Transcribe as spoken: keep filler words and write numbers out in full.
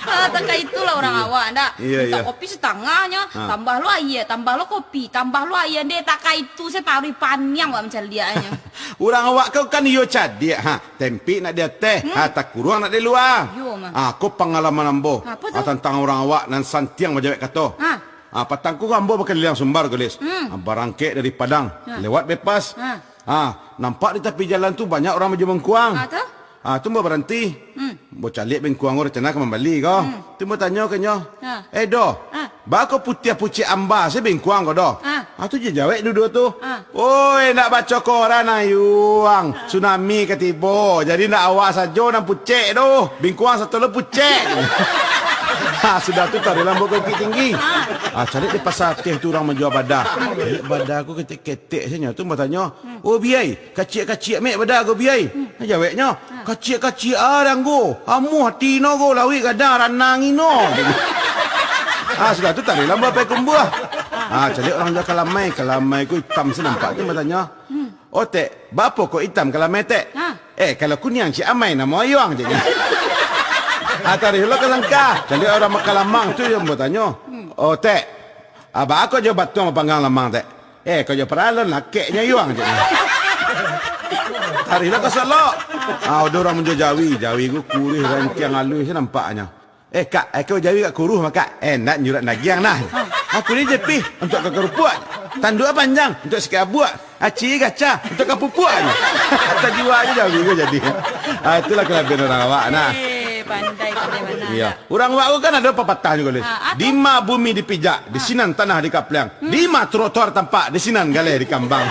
Ah, takah itulah urang awak, ndak? Iya, mintak iya. Kopi satangahnyo, ah, tambah lo aia, tambah lo kopi, tambah lo aia, ndeh, takah itu saparuih paniang awak mancaliaknyo. Urang awak ko kan iyo cadiak, ha, tempik nak di ateh, hmm, ha, takuruang nak di lua. Iyo, mah. Ah, ko pangalaman ambo. Apo tu? Ah, tantang urang awak nan santiang bajawek kato. Ha. Ah, patang ko ambo bakaliliang Sumbar, Gulis. Hmm. Ah, barangkek dari Padang, ha, lewat Bepas. Ha. Ah, nampak di tapi jalan tu banyak urang bajual bengkuang. Ah, tu? Ah, tu ambo baranti. Hmm. Ambo caliak bengkuang ko, rancana ka mambali ko. Hmm. Tu ambo tanyo ka inyo, ha, "Eh, Do, ha, baa ko putiah pucek amba se bengkuang ko, Do?" Ha. Ah, tu jo jawek duo-duo tu. Ha. "Oi, nak baco koran, Ayuang. Tsunami ka tibo, jadi nak awak sajo nan pucek tu. Bengkuang sato lo pucek." Ha, sudah tu taruihlah ambo ka Bukittinggi. Ha. Ah, caliak di Pasa Ateh tu urang manjua bada. Caliak bada ko ketek-ketek sajo tu, ambo tanyo, "Oh, Biai, kaciak-kaciak mek bada ko, Biai?" Hmm. Jaweknyo, ha, "Kaciak-kaciak ah, Danggo. Amuah ati no ko, lauik gadang, ranang ino." Ah, sudah tu taruihlah ambo pai Kumbuah. Ah, caliak urang jua kalamai, kalamai ko itam se nampak tu, ambo tanyo, hmm, "Otek, baa ko itam kalamai, Tek?" Ha. "Eh, kalau kuniang cik amai namo Ayuang," ceknyo. Ah, taruih lo ka Langkah. Caliak urang Makalamang tu, ambo tanyo, hmm, "Otek, ah, baa ko jo batuang bapanggang lamang, Tek?" "Eh, ko jo paralon lakeknyo Ayuang," ceknyo. Taruih lo ka Solok. Ah, ado urang manjua jawi, jawi ko kuruih, rantiang aluih se nampaknyo. "Eh, Kak, eh, ko jawi agak kuruih mah, Kak." "Eh, ndak, nyurak dagiang nah." "Aku ni jepih, untuak ka karupuak. Tanduak panjang, untuak sikat abuak. Aci gaca, untuak ka pupuak." Tajua se jawi ko jadi. Ah, itulah kalabiahan urang awak nah. Eh, pandai, pandai bana. Iyo. Urang awak ko kan ado papatah juo, Gulis. Ah, apo? "Di ma bumi dipijak, di sinan tanah dikapliang. Hmm. Di ma trotoar tampak, di sinan galeh dikambang."